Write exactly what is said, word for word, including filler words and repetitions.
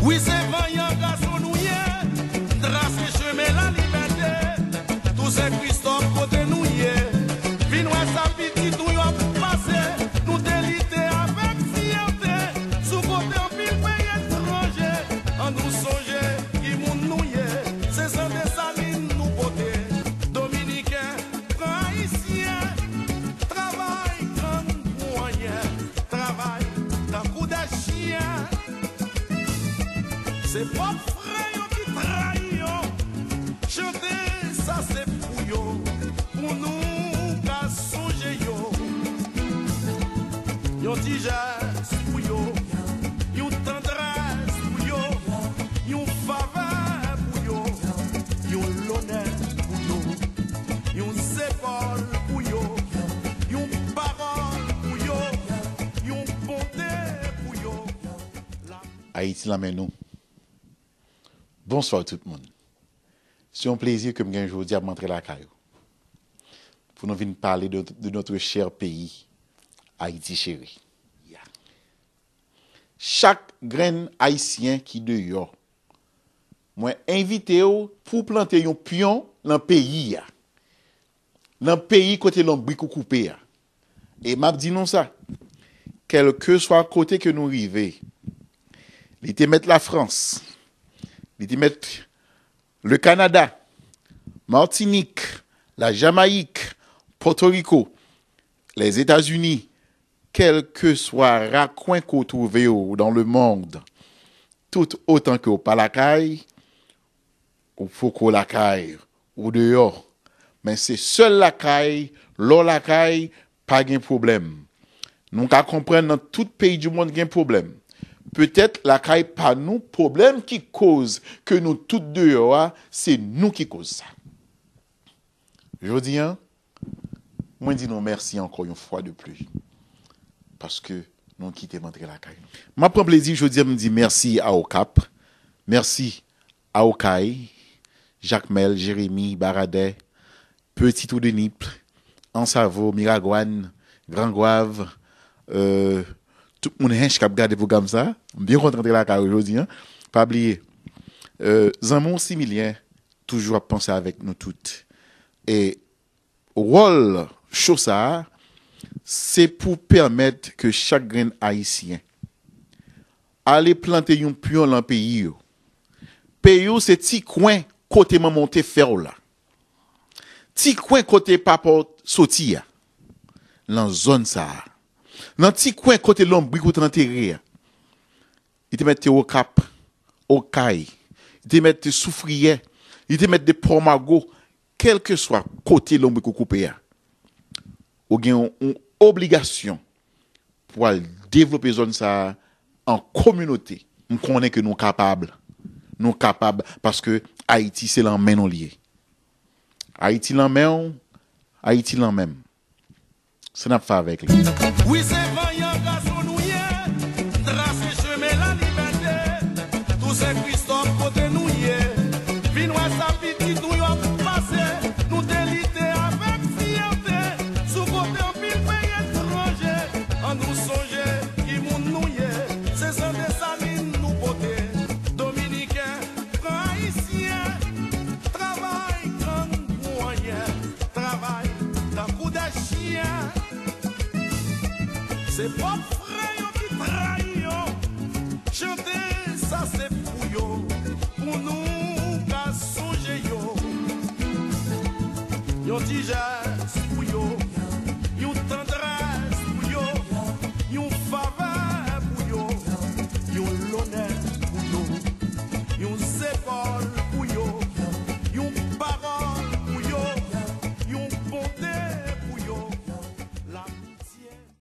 Wi, se vanyan gason nou ye, trase chemen lalibète. Tousen Kristòf, kote nou ye, vin wè sa pitit ou yo ap pase. Nou te lite avèk fyète sou kote anpil peyi etranje. An nou sonje ki moun nou ye, se san Desalin nou pote. Dominiken, pran Ayisyen, travay, grann pou anyen, travay tankou de chyen. Se pwòp frè yo ki trayi yo. Chante sa se pou yo, pou nou ka sonje yo. Yon ti jès pou yo, yon tandrès pou yo, yon favè pou yo, yon lonè pou yo, yon zepòl pou yo, yon pawòl pou yo, yon bonte pou yo. Ayiti nan men nou. Bonswa tout moun. Se yon plezi ke m gen jodi a pou m antre lakay ou. Pou nou vin pale de, de notre cher pays, Ayiti cheri. Chak grenn Ayisyen ki deyò, mwen envite w pou w plante yon pyon nan peyi a. Nan peyi kote lonbrik ou koupe a. E m ap di nou sa, kèlkeswa kote ke nou rive, li te mèt Lafrans, li te mèt le Kanada, Matinik, la Jamayik, Pòtoriko, Lèzetazini, kèlkeswa rakwen ke w twouve w dans le monde, tout otan ke w pa lakay, ou poko lakay, ou deyò. Men se sèl lakay, lè w lakay, pa gen pwoblèm. Nou ka konprann nan tout peyi di mond gen pwoblèm. Petèt lakay pa nou, pwoblèm ki koz ke nou tout deyò a, se nou ki koz sa. Jodi a, mwen di nou mèsi ankò yon fwa de plis. Paske nou kite m antre lakay nou. M ap pran plezi jodi a, m di mèsi a Okap, mèsi a Okay, Jakmèl, Jeremi, Baradè, Peti Twou de Nip, Ansavo, Miragwàn, Gran Gwav, euh, tout moun Hench k ap gade pwogram sa. M byen kontan antre lakay ou jodi a. Pa bliye, euh, zanmi w Similyen toujou ap panse avèk nou tout. E wòl cho sa a, se pou pèmèt ke chak grenn Ayisyen ale plante yon pyon lan peyi yo. Peyi w se ti kwen kote manman w te fè w la. Ti kwen kote papa w soti a. Lan zòn sa a. Lan ti kwen kote lonbrik ou te antere a. Li te mèt te Okap, Okay. Li te mèt te Soufriyè. Li te mèt te Pòmago. Kèlkeswa kote lonbrik ou koupe a, ou gen yon, yon obligasyon pou al devlope zòn sa a an kominote. M konnen ke nou kapab. Nou kapab paske Ayiti se lan men nou li ye. Ayiti lan men w, Ayiti lan men m. Sa n ap fè avèk li? Wi, se vanyan gason nou ye, trase chemen lalibète. Tousen Kristòf, kote nou ye, vin wè sa pitit ou yo ap pase. Nou te lite avèk fyète sou kote anpil peyi etranje. An nou sonje ki moun nou ye, se san Desalin nou pote. Dominiken, pran Ayisyen, travay, grann pou anyen, travay tankou de chyen. Se pwòp frè yo ki trayi yo. Chante sa se pou yo, pou nou ka sonje yo. Yon ti jès